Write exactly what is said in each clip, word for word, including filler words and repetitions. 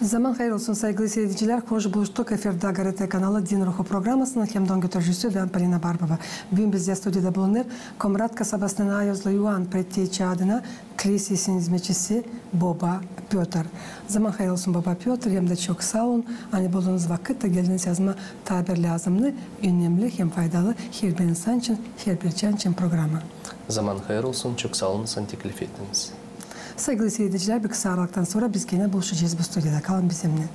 Zaman hayır olsun, saygılı siiredicilär. Hoş buluştuk. Efirdä GRT kanalı Din Ruhu programasının hem dä götürücüsü bän, Polina Barbova. Büün bizdä studiyada bulunêr Komrat kasabasının Ayozlu İvan Pretteçi adına klesisin izmetçisi boba Pötr. Zaman hayır olsun, boba Pötr, hem dä çok saa olun, ani buldunuz vakıt da geldiniz yazmaa taa bir lääzımnı, önemli hem faydalı herbir insan için, herbir can için programa. Zaman hayır olsun, çok saa olun, ani teklif ettiniz. Saygılı siiredicilär, bir kısa aralıktan sora biz genä buluşacez bu studiyada. Kalın bizimnän.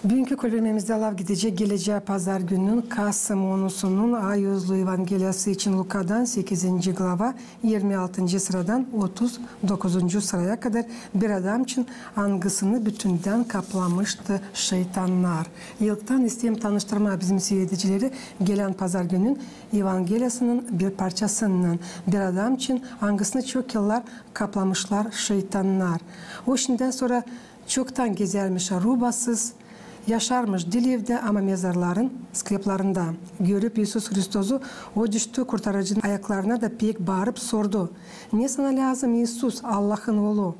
Büünkü kolvermeemizdä laf gidecek gelecää pazargünün, kasım onusunun, Ayozlu Evangeliyası için Lukadan, sekizinci glava, irmi altıncı sıradan otuz dokuzuncu sıraya kadar, bir adam için, angısını bütündän kaplamıştı şeytannar. İlktän isteerim tanıştırmaa bizim siiredicileri gelän pazargünün Evangeliyasının bir parçasınnan. Bir adam için, angısını çok yıllar kaplamışlar şeytannar. O şindän sora çoktan gezärmiş rubasız, yaşarmış diil evdä, ama mezarların skleplarında. Görüp İisus Hristozu, o düştü Kurtarıcının ayaklarına da pek baarıp sordu: "Ne sana lääzım, İisus, Allahın Oolu?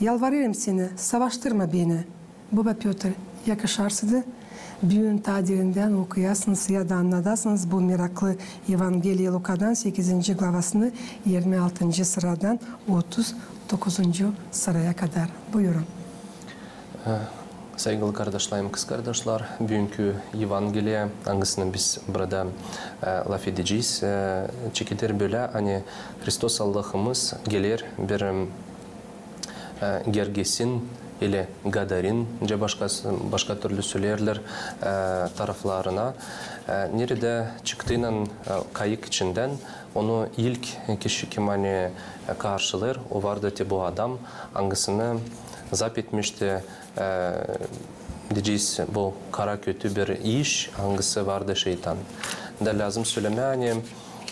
Yalvarêrım seni, savaştırma beni." Boba Pötr, yakışarsıydı büün taa derindän okuyasınız ya da annadasınız bu meraklı Evangeliya Lukadan sekizinci glavasını irmi altıncı sıradan otuz dokuzuncu sıraya kadar. Buyurun. E, saygılı kardaşlarım, kızkardaşlar, büünkü Evangeliya, angısını biz burada, e, lafedecez, e, çeketer bölä, ani Hristos Allahımız geler bir, e, Gergesin ili Gadarin, nicä başka, başka türlü söleerlär, e, taraflarına, e, neredä çıktıynan, e, kayık içindän, onu ilk kişi, kim ani, e, karşılêêr, o vardı te bu adam, angısını zap etmişti, e, deyecez, bu kara, kötü bir iş, angısı vardı şeytan. Da lääzım sölemää, ani,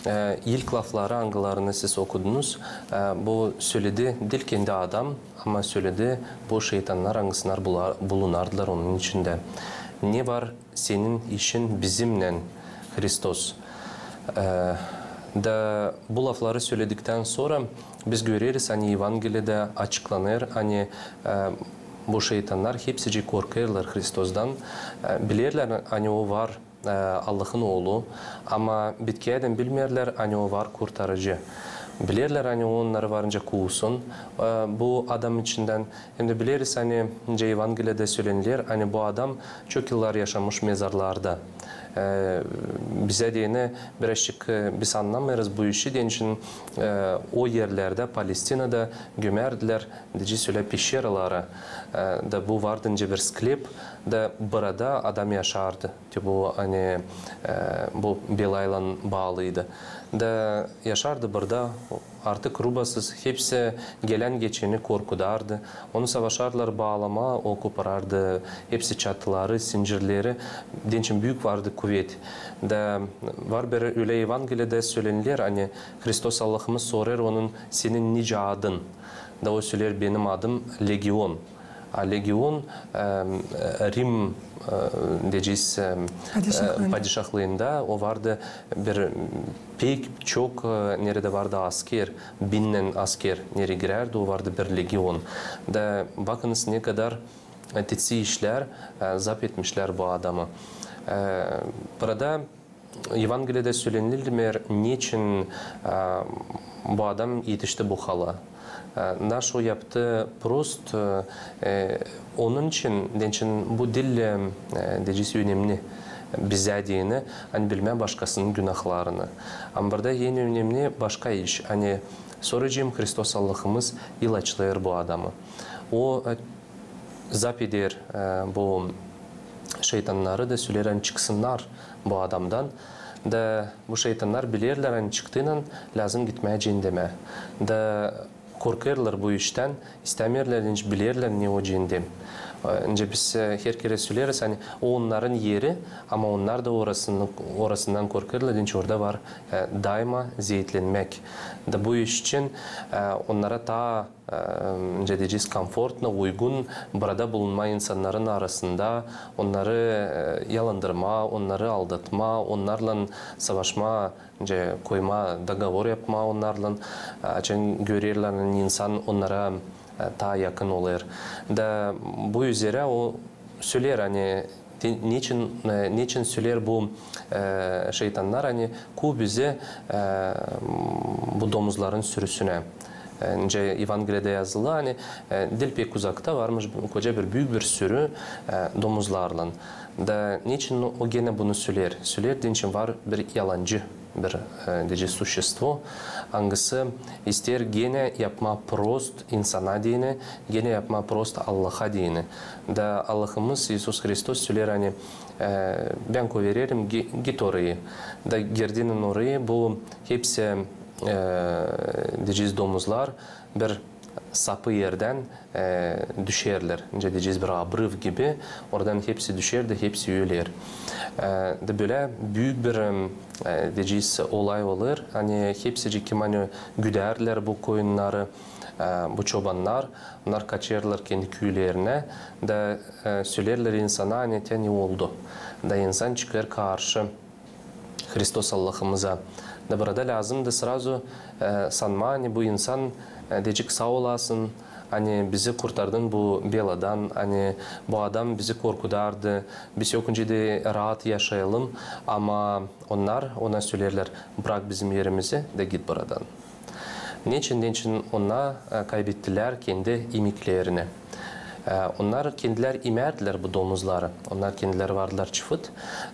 e, ilk lafları, angılarını siz okudunuz, e, bu söledi diil kendi adam, ama söledi bu şeytannar, angısınnar bula-, bulunardılar onun içindä. "Ne var senin işin bizimnän, Hristos?" E, da bu lafları sölediktän sora biz göreriz, ani Evangeliyada açıklanêr, ani, e, bu şeytannar hepsicii korkêrlar Hristostan. E, bilerlär, ani o var, e, Allahın Oolu, ama bitkiyädän bilmeerlär, ani o var Kurtarıcı. Bilerlär, ani onnarı var nicä kuusun, e, bu adam içindän. Hem dä bileriz, ani nicä Evangeliyada sölenilär, ani bu adam çok yıllar yaşamış mezarlarda. E, bizä deyni birazçık, e, biz annamêêrız bu işi, deyni, e, o erlerdä, Palestinada gömärdilär, deyecez, ölä peşeralara, e, da bu vardı nicä bir sklep, da burada adam yaşardı. Te bu, ani, e, bu belaylan baalıydı. Da yaşardı burada, artık rubasız, hepsi gelän-geçeni korkudardı. Onu savaşardılar baalamaa, o koparardı hepsi çatıları, sincirleri. Deyni büük vardı kuvet. Da var bir ölä Evangeliyada sölenilär, ani Hristos Allahımız sorêr onun: "Senin nicä adın?" Da o söleer: "Benim adım Legion." A Legion, e, Rim, e, deyecez, e, padişahlıında o vardı bir pek çok, e, neredä vardı asker, binnän asker neredä girärdi, o vardı bir legion. Da bakınız, ne kadar, e, titsi işlär, e, zap etmişlär bu adamı. E, burada Evangeliyada sölenilmeer, neçin, e, bu adam etişti bu hala. E, naşo yaptı prost, e, onun için, deyni, bu diil, e, deyecez, önemni bizä deyni, ani bilmää başkasının günahlarını. Ama burada en önemni başka iş, ani soracem, Hristos Allahımız ilaçlêêr bu adamı. O, e, zap eder, e, bu şeytannarı da söleer, ani çıksınnar bu adamdan. Da bu şeytannar bilerlär, ani çıktıynan lääzım gitmää ceendemä. Da korkêrlar bu iştän, istämeerlär, deyni, bilerlär, ne o ceendem. E, nicä biz, e, herkerä söleriz, ani o onnarın eri, ama onnar da orasını, orasından korkêrlar, deyni orada var, e, daima zeetlenmäk. Da bu iş için, e, onnara taa, e, nicä deyecez, komfortno, uygun burada bulunmaa insannarın arasında, onnarı, e, yalandırmaa, onnarı aldatmaa, onnarlan savaşmaa, nicä koymaa, dogovor yapmaa onnarlan, e, açan görerlär, ani insan onnara, e, taa yakın olêr. Da bu üzerä o söleer, ani te-, neçin, e, neçin söleer bu, e, şeytannar, ani ku bizi, e, bu domuzların sürüsünä. E, nicä Evangeliyada yazılı, ani, e, diil pek uzakta varmış koca bir, büük bir sürü, e, domuzlarlan. Da neçin o genä bunu söleer? Söleer, deyni var bir yalancı, bir, e, deyecez, suşestvo, angısı isteer genä yapmaa prost insana deyni, genä yapmaa prost Allaha deyni. Da Allahımız İisus Hristos söleer, ani, e, bän ko vererim, gi-, git orayı. Da girdiniz orayı, bu hepsi, e, deyecez, domuzlar bir sapı erdän, e, düşerlär. Nicä deyecez, bir obrıv gibi. Oradan hepsi düşer da hepsi öler. E, da bölä büük bir, e, deyecez, olay olêr. Ani hepsicii, kim ani güdärlär bu koyunnarı, e, bu çobannar, onnar kaçêrlar kendi küülerinä da, e, söleerlär insana, ani te ne oldu. Da insan çıkêr karşı Hristos Allahımıza. Da burada lääzım da srazu, e, sanmaa, ani bu insan, e, deyecek: saa olasın, ani bizi kurtardın bu beladan, ani bu adam bizi korkudardı, biz yok nicä dä raat yaşayalım, ama onnar ona söleerlär: brak bizim erimizi da git buradan. Neçin, neçin onnar, e, kaybettilär kendi imiklerini? E, onnar kendilär imärdilär bu domuzları. Onnar kendilär vardılar çıfıt.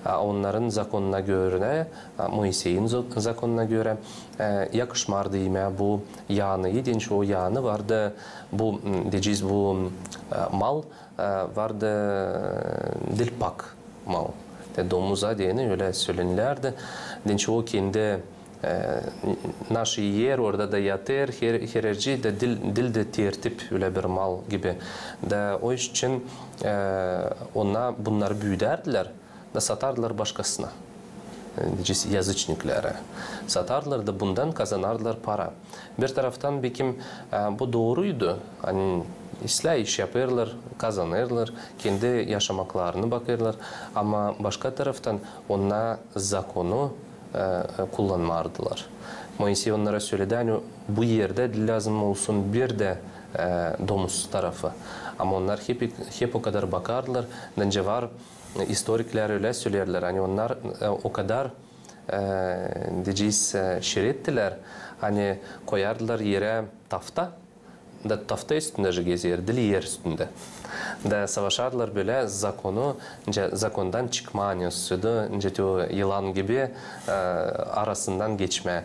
E, onnarın zakonuna görä, e, Moiseyin zo-, zakonuna görä, e, yakışmardı imää bu yaanıyı, deyni o yaanı vardı, bu, m, deyecez, bu, e, mal, e, vardı, e, diil pak mal. Te domuza deyni ölä sölenilärdi. Deyni o kendi, e, naşı iyer, orada da yatêr, her-, herercii da diil, diil dä tertip ölä bir mal gibi. Da o iş için, e, onnar bunnarı büüdärdilär da satardılar başkasına. E, deyecez, yazıçniklerä. Satardılar da bundan kazanardılar para. Bir taraftan, bekim, e, bu dooruydu. Ani islää iş yapêrlar, kazanêrlar, kendi yaşamaklarını bakêrlar. Ama başka taraftan onnar zakonu, e, e, kullanmardılar. Moisey onnara söledi, ani bu erdä diil lääzım olsun bir dä, e, domuz tarafı. Ama onnar hep, hep o kadar bakardılar, nicä var, e, istoriklär ölä söleerlär, ani onnar, e, o kadar, e, deyecez, e, şirettilär, ani koyardılar erä tafta, da tafta üstündä nicä gezer, diil er üstündä. Da savaşardılar bölä zakonu, nicä zakondan çıkmaa, ani o südü, nicä te o yılan gibi, e, arasından geçmää.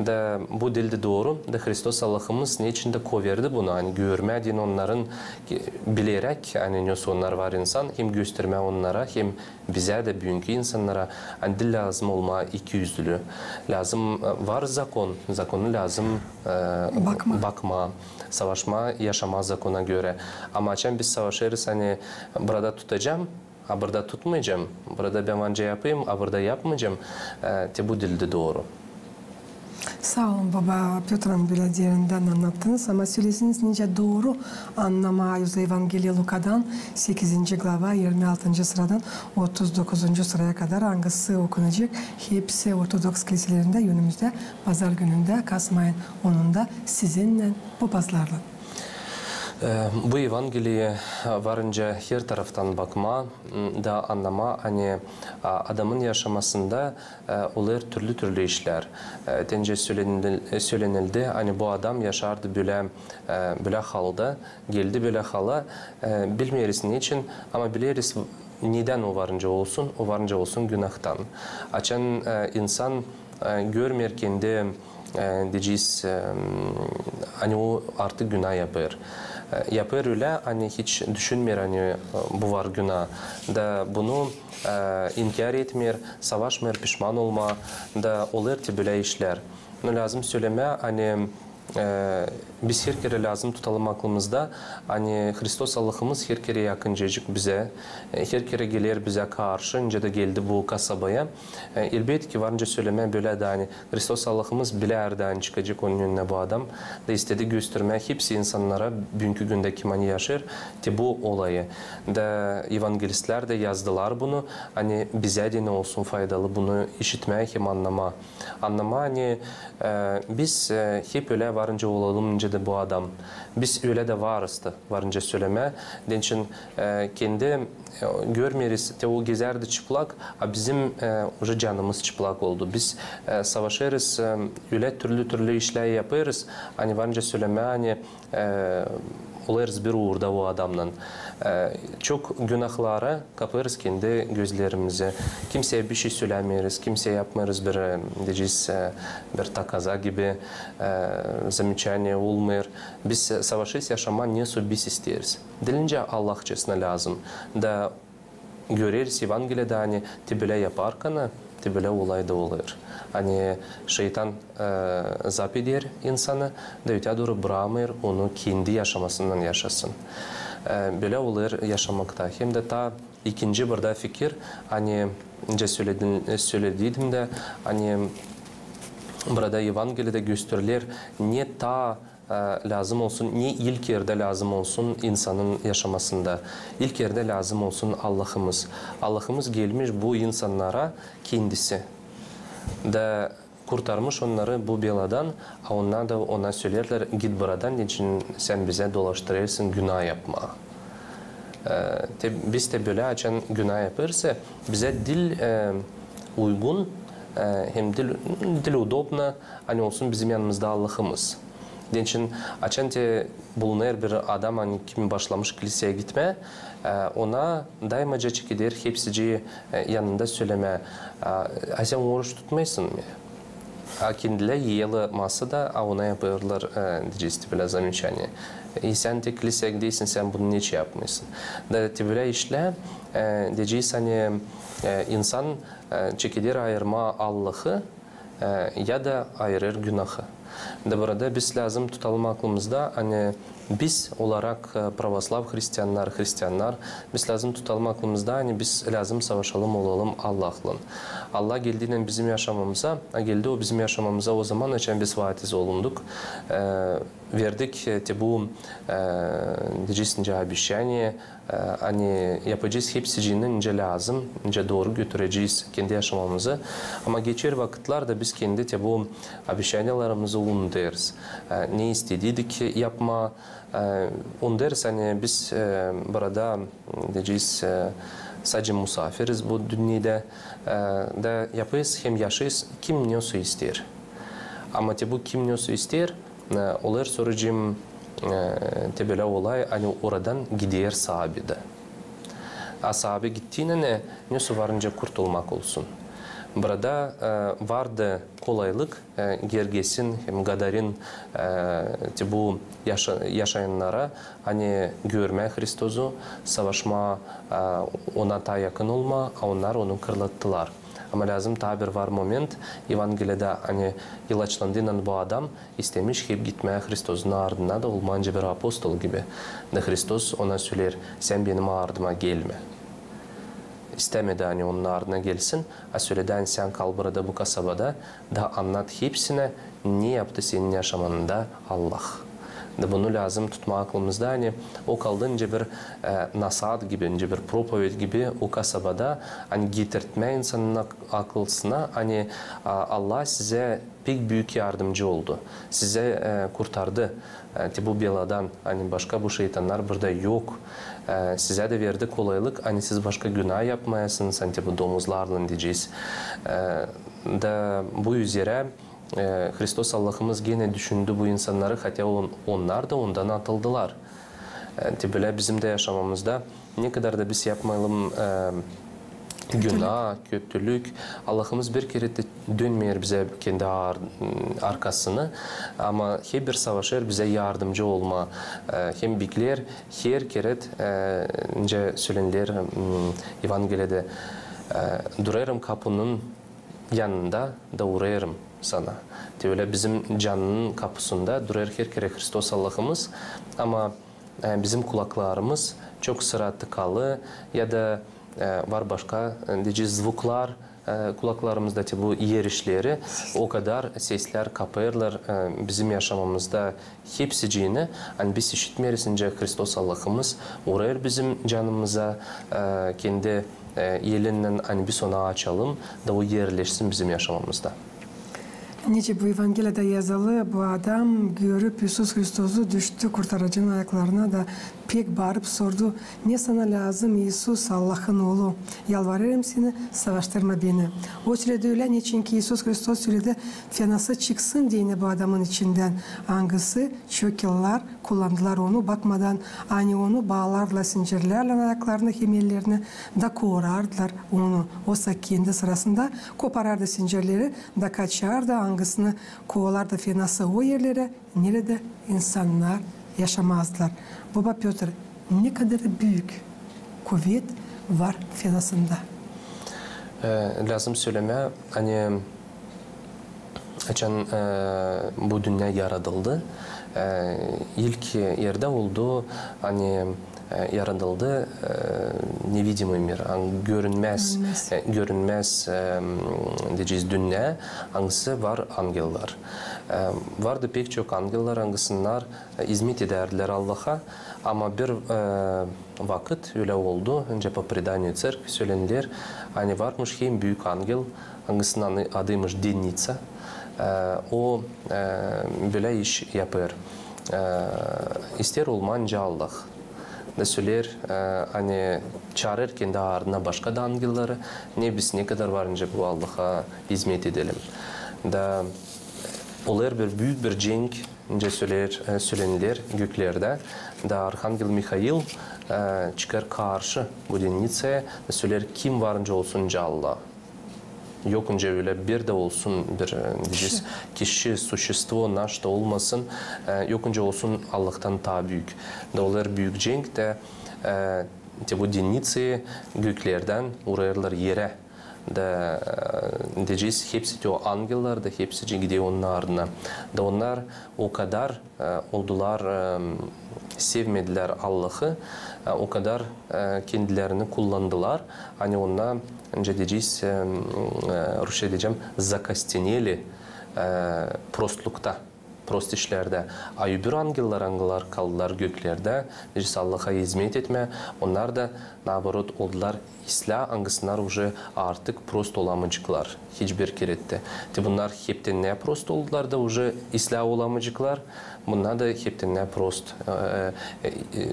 Da bu diil dä dooru, da Hristos Allahımız neçin dä ko verdi bunu, ani görmää deyni onnarın, e, bileräk, ani ne onnar var insan, hem göstermää onnara, hem bizä dä, büünkü insannara, ani diil lääzım olmaa ikiüzlü. Lääzım, e, var zakon, zakonu lääzım, e, bakmaa, savaşmaa, yaşamaa zakona görä. Ama açan biz savaşêrız, ani burada tutacam, a burada tutmayacam, burada bän var nicä yapayım, a burada yapmayacam, e, te bu diil dä dooru. Saa olun, baba Pötr, ani bölä derindän annattınız, ama sölesin nicä dooru annamaa Evangeliya Lukadan, sekizinci glava, irmi altıncı sıradan otuz dokuzuncu sıraya kadar, angısı okunacek hepsi ortodoks kiliselerindä önümüzdä pazar günündä, kasım ayın onunda sizinnän, papazlarlan. E, bu Evangeliyi var nicä her taraftan bakmaa, m, da annamaa, ani, a, adamın yaşamasında, e, olêr türlü-türlü işlär. E, te nicä sölenil-, sölenildi, ani bu adam yaşardı bölä, e, bölä halda, geldi bölä hala, e, bilmeeriz neçin, ama bileriz, nedän o var nicä olsun, o var nicä olsun günahtan. Açan, e, insan, e, görmeer kendi, e, deyecez, e, ani o artık günah yapêr. E, yapêr ölä, ani hiç düşünmeer, ani, e, bu var günah. Da bunu, e, inkär etmeer, savaşmêêr pişman olmaa, da olêr te bölä işlär. No lääzım sölemää, ani, E, biz her kerä lääzım tutalım aklımızda, ani Hristos Allahımız her kerä yakıncacık bizä, e, her kerä geler bizä karşı, nicä dä geldi bu kasabaya. E, elbetki, varınca sölemää bölä dä, ani Hristos Allahımız bilärdi, ani çıkacek onun önünä bu adam, da istedi göstermää hepsi insannara, büünkü gündä kim ani yaşêêr, te bu olayı. Da evangelistlär dä yazdılar bunu, ani bizä dä ne olsun faydalı bunu işitmää hem annamaa. Annamaa, ani, e, biz, e, hep ölä varınca olalım, nicä dä bu adam. Biz ölä dä varız da, varınca sölemää. Deyni için, e, kendi, e, görmeeriz, te o gezärdi çıplak, a bizim, e, uje canımız çıplak oldu. Biz, e, savaşêrız, e, ölä türlü-türlü işlär yapêrız, ani varınca sölemää, ani e, olêrız bir uurda o adamnan. E, çok günahlara kapêrız kendi gözlerimizi. Kimseyä bişey sölämeeriz, kimseyä yapmêêrız bir, e, deyecez, e, bir takaza gibi, e, замечание olmêêr. Biz, e, savaşêrız yaşamaa, nesoy biz isteeriz. Diil nicä Allahçasına lääzım. Da göreriz Evangeliyada, ani te bölä yaparkana, te bölä olay da olêr. Ani şeytan, e, zapt eder insanı, da öteyä dooru brakmêêr onu kendi yaşamasından yaşasın. E, bölä olêr yaşamakta. Hem dä taa ikinci burada fikir, ani nicä söledin, sölediydim dä, ani burada Evangeliyada gösteriler, ne taa e, lääzım olsun, ne ilk erdä lääzım olsun insanın yaşamasında. İlk erdä lääzım olsun Allahımız. Allahımız gelmiş bu insannara Kendisi. Da kurtarmış onnarı bu beladan, a onnar da ona sölerlär: "Git buradan, neçin sän bizä dolaştırêrsın günaa yapmaa?" E, te, biz te bölä, açan günaa yapêrsa, bizä diil, e, uygun, e, hem diil, diil удобно, ani olsun bizim yanımızda Allahımız. Deyni için, açan te bulunêr bir adam, ani kim başlamış kliseyä gitmää, e, ona daymaca çekeder hepsicii, e, yanında sölemää: "A, a sän oruç tutmêêrsın mı?" A kendilär yiyeler masada, a ona yapêrlar, e, deyecez, te bölä замечание: "E, sän te kliseyä gidersin, sän bunu neçin yapmêêrsın?" Da te bölä işlär, e, deyecez, ani, e, insan, e, çekeder ayırmaa Allahı, e, ya da ayırêr günahı. Da burada biz lääzım tutalım aklımızda, ani biz olarak, e, pravoslav hristiannar, hristiannar, biz lääzım tutalım aklımızda, ani biz lääzım savaşalım, olalım Allahlan. Allah geldiynän bizim yaşamamıza, a geldi o bizim yaşamamıza ozaman, açan biz vaatiz olunduk, e, verdik, e, te bu, e, deyecez, nicä обещание, e, ani yapacez hepsicii nicä lääzım, nicä dooru götürecez kendi yaşamamızı. Ama geçer vakıtlar da biz kendi te bu обещаниеларımızı unudêrız. E, ne istediydik yapmaa, e, unudêrız, ani biz, e, burada, deyecez, e, sade musaafiriz bu dünnedä, e, da yapêrız hem yaşêêrız, kim nesoy isteer. Ama te bu kim nesoy isteer, e, olêr, sorucum, e, te bölä olay, ani oradan gider saabi dä. A saabi gittiynän, e, nesoy varınca kurtulmak olsun. Burada, e, vardı kolaylık, e, Gergesin hem Gadarin, e, te bu yaşa-, yaşayannara, ani görmää Hristozu, savaşmaa, e, ona taa yakın olmaa, a onnar onu kırlattılar. Ama lääzım taa bir var moment Evangeliyada, ani ilaçlandıynan bu adam istemiş hep gitmää Hristozun ardına da, olmaa nicä bir apostol gibi. Da Hristos ona söleer: "Sän benim ardıma gelmä." İstämedi, ani onun ardına gelsin, a söledi, ani sän kal burada bu kasabada, da annat hepsinä, ne yaptı senin yaşamanda Allah. Da bunu lääzım tutmaa aklımızda, ani o kaldı nicä bir, e, nasaat gibi, nicä bir проповедь gibi o kasabada, ani getirtmää insanın ak-, aklısına, ani, a, Allah sizä pek büük yardımcı oldu. Sizä, e, kurtardı, e, te bu beladan, ani başka bu şeytannar burada yok. E, sizä dä verdi kolaylık, ani siz başka günaa yapmayasınız, ani te bu domuzlarlan deyecez. E, da bu üzerä, e, Hristos Allahımız genä düşündü bu insannarı, hotya on-, onnar da ondan atıldılar. E, te bölä bizim dä yaşamamızda ne kadar da biz yapmayalım, e, günaa, kötülük, Allahımız bir kerä dä dönmeer bizä kendi ar-, arkasını, ama hep bir savaşêr bizä yardımcı olmaa, e, hem bekleer her kerä, e, nicä sölenilär, m, Evangeliyada, e, durêrım kapunun yanında da uurêêrım sana. Te ölä bizim canın kapusunda durêr her kerä Hristos Allahımız, ama e, bizim kulaklarımız çok sıra tıkalı ya da e, var başka, e, deyecez, zvuklar e, kulaklarımızda, te bu erişleri o kadar sesler kapêêrlar e, bizim yaşamamızda hepsicini, ani biz işitmeeriz, nicä Hristos Allahımız uurêêr bizim canımıza, e, kendi e, elinnän, ani biz onu açalım da o erleşsin bizim yaşamamızda. Nicä bu Evangeliyada yazılı, bu adam, görüp İisus Hristosu, düştü Kurtarıcının ayaklarına da pek baarıp sordu: "Ne sana lääzım, İisus, Allahın Oolu? Yalvarêrım seni, savaştırma beni." O söledi ölä, neçinki İisus Hristos söledi, fenası çıksın deyni bu adamın içindän, angısı çok yıllar kullandılar onu, bakmadan, ani onu baalardılar sincirlerlän ayaklarını hem ellerini da kovarardılar onu. Oysa kendi sırasında koparardı sincirleri da kaçardı, angısını kovardı fenası o erlerä, neredä insannar yaşamazdılar. Baba Pötr, ne kadar büük kuvet var fenasında. E, lääzım sölemää, ani açan e, bu dünnä yaradıldı, e, ilk erdä oldu, ani e, yaradıldı e, невидимый мир, ani görünmäz, görünmäz, e, görünmäz, e, deyecez, dünnä, angısı var angellar. E, vardı pek çok angellar, angısınnar e, izmet edärdilär Allaha, ama bir e, vakıt ölä oldu, nicä по преданию церкви söleniler, ani varmış hem büük angel, angısının adıymış Dennica. E, o e, bölä iş yapêr. E, isteer olmaa nicä Allah. Da söleer, e, ani çaarêr kendi ardına başka da angelları, ne biz ne kadar var nicä bu Allaha izmet edelim. Da olêr bir büük bir cenk, nicä söleer, e, söleniler göklerdä, da arhangel Mihail e, çıkêr karşı bu Dennicaya, da söleer, kim var nicä olsun nicä Allah. Yok nicä ölä bir dä olsun bir, e, deyecez, kişi, существо, naşta olmasın, e, yok nicä olsun Allahtan taa büük. Da olêr büük cenk, da e, te bu Dennicaya göklerdän uurêêrlar erä. Da e, deyecez, hepsi te o angellar da hepsi gider onun ardına. Da onnar o kadar e, oldular, e, sevmedilär Allahı, e, o kadar e, kendilerini kullandılar, ani onnar, nicä deyecez, e, e, rusça deyecäm, закостенели e, prostlukta, prost işlerdä. A öbür angellar, angılar kaldılar göklerdä, deyecez, Allaha izmet etmää, onnar da, наоборот, oldular islää, angısınnar uje artık prost olamayceklar hiçbir kerä dä. Te bunnar heptän nä prost oldular da uje islää olamayceklar, bunnar da heptän nä prost e, e, e,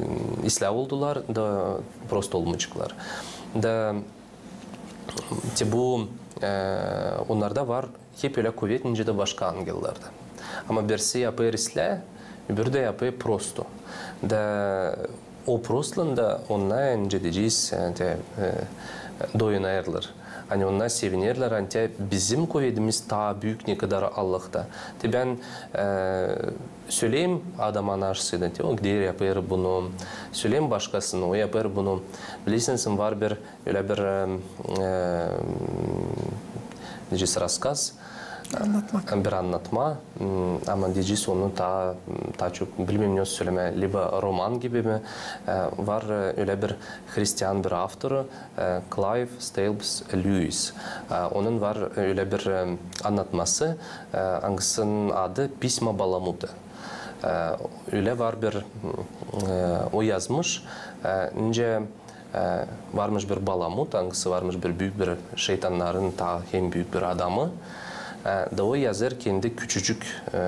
islää oldular da prost olmayceklar. Da te bu e, onnarda var hep ölä kuvet, nicä dä başka angellarda. Ama birisi yapêr islää, öbürü dä yapêr prosto. Da o prostluunda onnar, nicä deyecez, e, te, e, doyunêrlar. Ani onnar sevinerlär, ani te bizim kuvedimiz taa büük, ne kadar Allahta. Te bän e, söleerim adama naşsıydı, te o gider yapêr bunu. Söleerim başkasına, o yapêr bunu. Bilersiniz, var bir ölä bir e, e, deyecez, рассказ. Annatma. Bir annatma. M, ama deyecez, onu taa, taa çok bilmeerim, ne sölemää, liba roman gibi mi. E, var e, ölä bir hristian bir avtoru, e, Clive Staples Lewis. E, onun var e, ölä bir e, annatması, e, angısının adı Письма Баламута. E, ölä var bir, m, e, o yazmış, e, nicä e, varmış bir Balamut, angısı varmış bir büük bir şeytannarın taa en büük bir adamı. E, da o yazêr kendi küçücük e,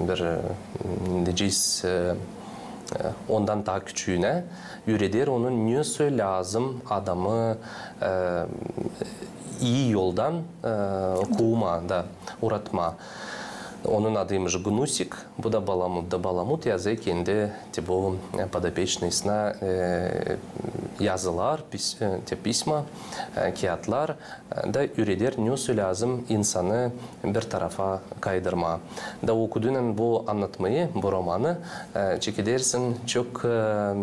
bir, e, deyecez, e, e, ondan taa küçüünä, üüreder onu, ne sö lääzım adamı e, ii yoldan e, kuumaa da, uratmaa. Onun adıymış Gnusik, bu da Balamut. Da Balamut yazêr kendi te bu e, подопечныйsına e, yazılar, pis-, e, te pisma, e, kiyatlar, e, da üüreder, ne sö lääzım insanı bir tarafa kaydırmaa. Da okuduunnan bu annatmayı, bu romanı, e, çekedersin çok e,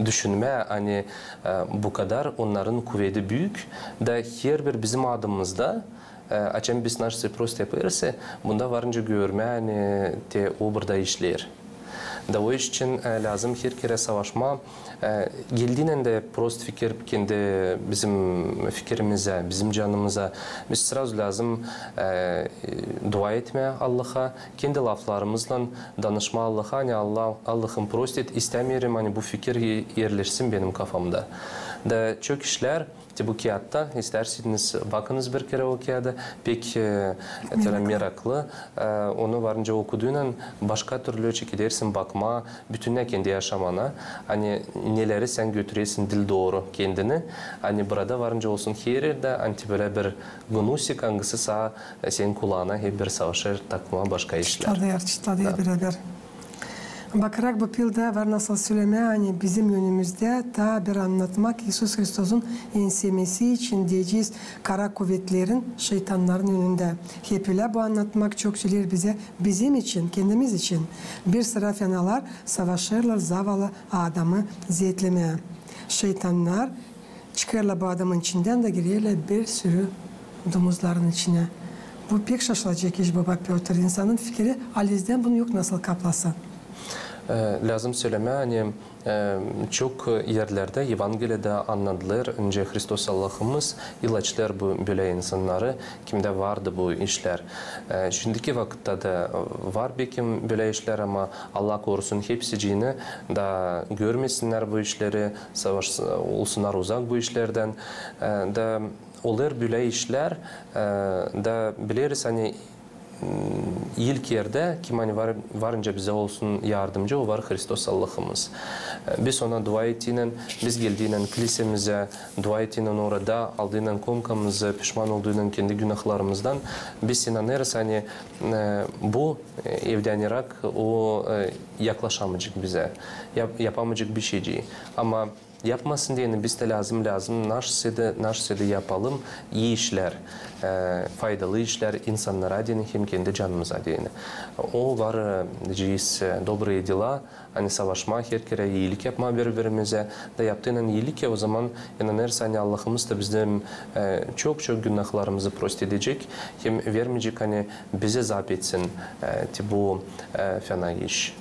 düşünmää, ani e, bu kadar onnarın kuvedi büük, da herbir bizim adımızda E, açan biz naşey prost yapêrız, e, bunda var nicä görmää, ani te o burada işleer. Da o iş için, e, lääzım herkerä savaşmaa, e, geldiynän dä prost fikir kendi bizim fikirimizä, bizim canımıza. Biz srazu lääzım, e, dua etmää Allaha, kendi laflarımızlan danışmaa Allaha, ani Allah, Allahım, prost et, istämeerim, ani bu fikir e-, erleşsin benim kafamda. Da çok işlär, te bu kiyaatta, istärseniz bakınız bir kerä o kiyaada, pek, e, meraklı. E, onu var nicä okuduynan başka türlü çekedersin bakmaa bütünnä kendi yaşamana, ani neleri sän götüresin diil dooru kendini, ani burada var nicä olsun her erdä, ani te bölä bir gnusik, angısı saa, e, senin kulaana hep bir savaşêr takmaa başka işlär. Çıtladêr, çıtladêr birä-bir. Bakarak bu pilda var nasıl sölemää, ani bizim önümüzdä taa bir annatmak İisus Hristosun ensemesi için deyecez kara kuvetlerin, şeytannarın önündä. Hep ölä bu annatmak çok söleer bizä bizim için, kendimiz için. Bir sıra fenalar savaşêrlar zavallı adamı zeetlemää. Şeytannar çıkêrlar bu adamın içindän da girerlär bir sürü domuzların içinä. Bu pek şaşılacek iş, baba Pötr. İnsanın fikiri alizdän bunu yok nasıl kaplasa. E, lääzım sölemää, ani, e, çok erlerdä Evangeliyada annadılêr, nicä Hristos Allahımız ilaçlêêr bu bölä insannarı, kimdä vardı bu işlär. E, şindiki vakıtta da var bekim bölä işlär, ama Allah korusun hepsicini, da görmesinnär bu işleri, savaş, olsunnar uzak bu işlerdän. E, da olêr bölä işlär, e, da bileriz, ani, m, ilk erdä kim ani var, var nicä bizä olsun yardımcı, o var Hristos Allahımız. E, biz ona dua ettiynän, biz geldiynän kilisemizä, dua ettiynän orada, aldıynän komkamızı, pişman olduynan kendi günahlarımızdan, biz inanêrız, ani, e, bu, e, evdän rak, o, e, yaklaşamayacek bizä, yap-, yapamayacek bişeycii. Ama yapmasın deyni biz dä lääzım, lääzım naşey dä, naşey dä yapalım ii işlär, e, faydalı işlär insannara deyni hem kendi canımıza deyni. O var, e, deyecez, e, добрые дела, ani savaşmaa, her kerä iilik yapmaa biri-birimizä. Da yaptıynän iilik, e, o zaman inanêrız, ani Allahımız da bizim, e, çok-çok günahlarımızı prost edecek hem vermeyecek, ani bizi zaap etsin, e, te bu, e, fena iş.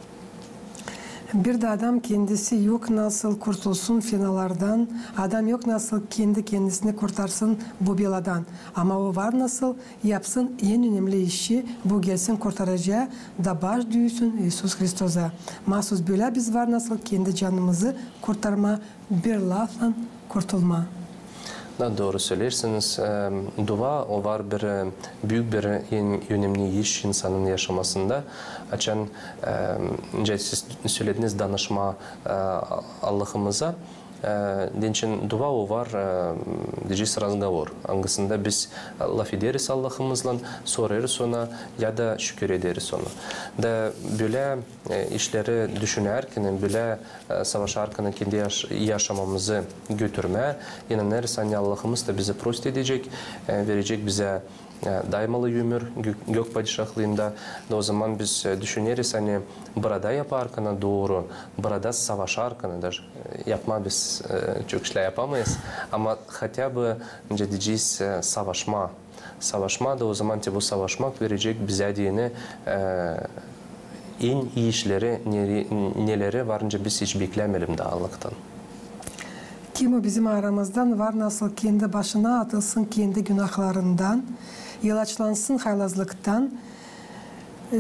Bir dä adam kendisi yok nasıl kurtulsun fenalardan, adam yok nasıl kendi kendisini kurtarsın bu beladan. Ama o var nasıl yapsın en önemli işi, bu gelsin kurtarıcıya da baş düüsün İisus Hristosa. Maasuz bölä biz var nasıl kendi canımızı kurtarmaa, bir laflan kurtulmaa. Da, dooru söleersiniz. E, dua, o var bir, e, büük bir, e, en önemli iş insanın yaşamasında. Açan, e, nicä siz sölediniz, danışmaa, e, Allahımıza. E, deyni için dua, o var, e, deyecez, разговор, angısında biz, e, lafederiz Allahımızlan, sorêrız ona ya da şükür ederiz ona. Da bölä, e, işleri düşünärkän, bölä, e, savaşarkana kendi yaş-, yaşamamızı götürmää, inanêrız, ani Allahımız da bizi prost edecek, e, verecek bizä, e, daymalı ömür gö-, gök padişahlıında. Da o zaman biz, e, düşüneriz, ani burada yaparkana dooru, burada savaşarkana da, e, yapmaa biz, e, çok işlär yapamêêrız, ama хотя бы, nicä deyecez, e, savaşmaa. Savaşmaa da o zaman te bu savaşmak verecek bizä deyni, e, en ii işleri, neleri, neleri var nicä biz hiç beklämeyelim da Allahtan. Kim o bizim aramızdan var nasıl kendi başına atılsın kendi günahlarından, ilaçlansın haylazlıktan, e,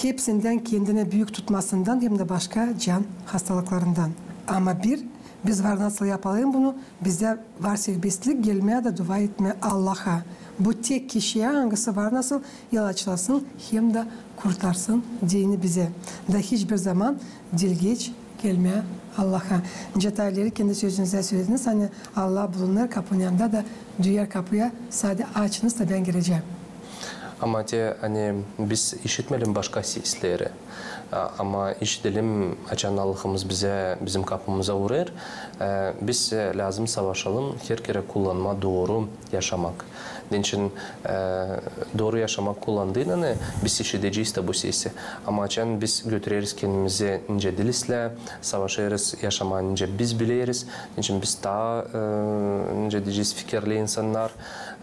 hepsindän kendini büük tutmasından hem dä başka can hastalıklarından. Ama bir, biz var nasıl yapalım bunu, bizdä var serbestlik gelmää da dua etmää Allaha. Bu tek kişiyä, angısı var nasıl ilaçlasın hem dä kurtarsın deyni bizi. Da hiçbir zaman diil geç gelmää Allaha. Nicä taa ileri kendi sözünüzdä sölediniz, ani Allah bulunêr kapunun yanında da düüyär kapuya, sade açınız da bän girecäm. Ama te, ani biz işitmeyelim başka sesleri. A, ama işidelim, açan Allahımız bizä, bizim kapımıza urêr. E, biz, e, lääzım savaşalım her kerä kullanmaa dooru yaşamak. Deyni için, e, dooru yaşamak kullandıynan, e, biz işidecez da bu sesi. Ama açan biz götüreriz kendimizi nicä diil islää, savaşêrız yaşamaa nicä biz bileriz. Deyni için biz taa, e, nicä deyecez, fikirli insannar.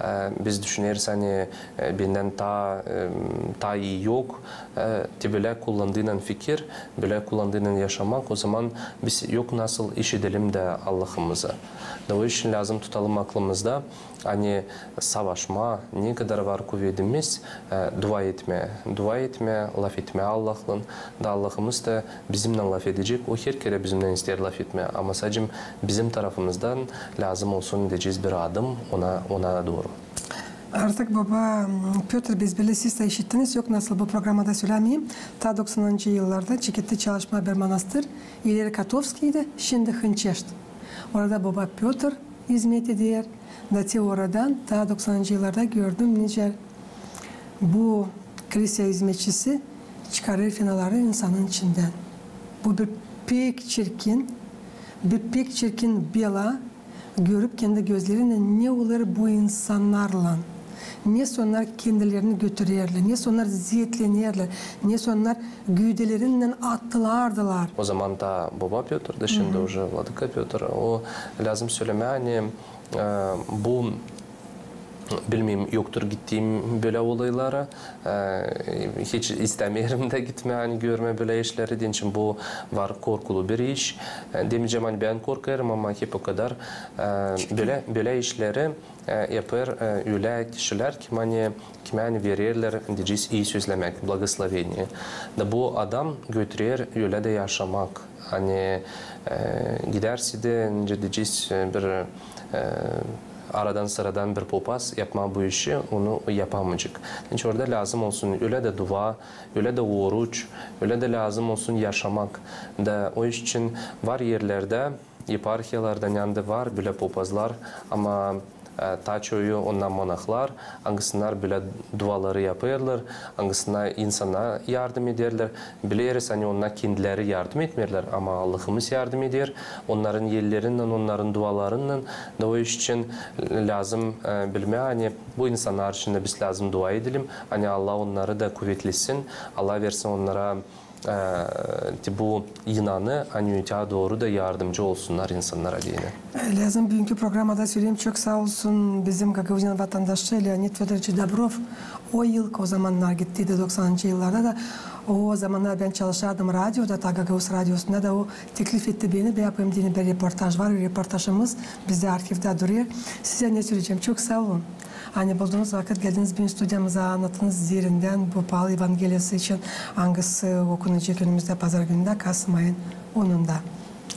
E, biz düşüneriz, ani, e, bendän taa, e, taa ii yok. E, te bölä kullandıınan fikir, bölä kullandıınan yaşamak, ozaman biz yok nasıl işidelim dä Allahımızı. Da o için lääzım tutalım aklımızda, ani savaşmaa, ne kadar var kuvedimiz, e, dua etmää. Dua etmää, lafetmää Allahlan. Da Allahımız da bizimnän lafedecek. O her kerä bizimnän isteer lafetmää. Ama sade bizim tarafımızdan lääzım olsun, deyecez, bir adım ona, ona dooru. Artık, boba, m, Pötr, biz bileriz, siz dä işittiniz, yok nasıl bu programada sölämeyim. Taa doksanıncı yıllarda çeketti çalışmaa bir manastır, ileri Kotovskiydi, şindi Hınçeşt. Orada boba Pötr izmet eder. Da te oradan taa doksanıncı yıllarda gördüm, nicä bu klisä izmetçisi çıkarêr fenaları insanın içindän. Bu bir pek çirkin, bir pek çirkin bela, görüp kendi gözlerinnän, ne olêr bu insannarlan. Nesoy onnar kendilerini götürerlär, nesoy onnar zeetlenerlär, nesoy onnar güüdelerinnän attılardılar. Ozaman taa boba Pötrdi, şindi uje vladıka Pötr. O lääzım sölemää, ani, e, bu, bilmeerim, yoktur gittiim bölä olaylara. E, hiç istämeerim dä gitmää, ani görmää bölä işleri, deyni için bu var korkulu bir iş. E, demeyecäm, ani bän korkêrım, ama hep o kadar, e, bölä, bölä işleri, e, yapêr, e, ölä kişilär, kimä ani, kimä ani vererlär, deyecez, ii sözlämäk, благословение. Da bu adam götürer ölä dä yaşamak. Ani, e, gidärsä dä, nicä deyecez, e, bir, e, aradan-sıradan bir popaz yapmaa bu işi, onu yapamayacek. Deyni için orada lääzım olsun ölä dä dua, ölä dä oruç, ölä dä lääzım olsun yaşamak. Da o iş için var erlerdä, eparhiyalarda, nända var bölä popazlar, ama, e, taa çoyu onnar monahlar, angısınnar bölä duaları yapêrlar, angısınnar insana yardım ederlär. Bileriz, ani onnar kendileri yardım etmeerlär, ama Allahımız yardım eder. Onnarın ellerinnän, onnarın dualarınnan. Da o iş için lääzım, e, bilmää, ani bu insannar için dä biz lääzım dua edelim, ani Allah onnarı da kuvetlesin, Allah versin onnara, e, te bu inanı, ani öteyä dooru da yardımcı olsunnar insannara deyni. E, lääzım büünkü programada söleyim, çok saa olsun bizim Gagauziyanın vatandaşı Leonid Födoroviç Dobrov. O yıl, o zamannar gitti dä, doksanıncı yıllarda da, o zamannar bän çalışardım radioda, taa Gagauz radiosunda da, o teklif etti beni, bän yapayım deyni bir reportaj var, reportajımız bizdä arhivdä durêr. Sizä ne söleyecäm, çok saa olun. Ani buldunuz vakıt, geldiniz büün studiyamıza, annattınız derindän bu paalı Evangeliyası için, angısı okunacek önümüzdä pazar günündä, kasım ayın onunda.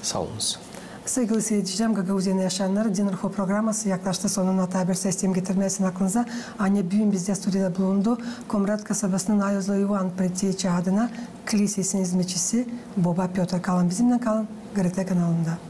Saa olunuz. Saygılı siiredicilerim, Gagauziyanın yaşayannarı, Din ruhu programası yaklaştı sonuna. Taa bir saa isteerim getirmää sizin aklınıza, ani büün bizdä studiyada bulundu Komrat kasabasının Ayozlu İvan Preteçi adına klisesinin izmetçisi boba Pötr. Kalın bizimnän, kalın GRT kanalında.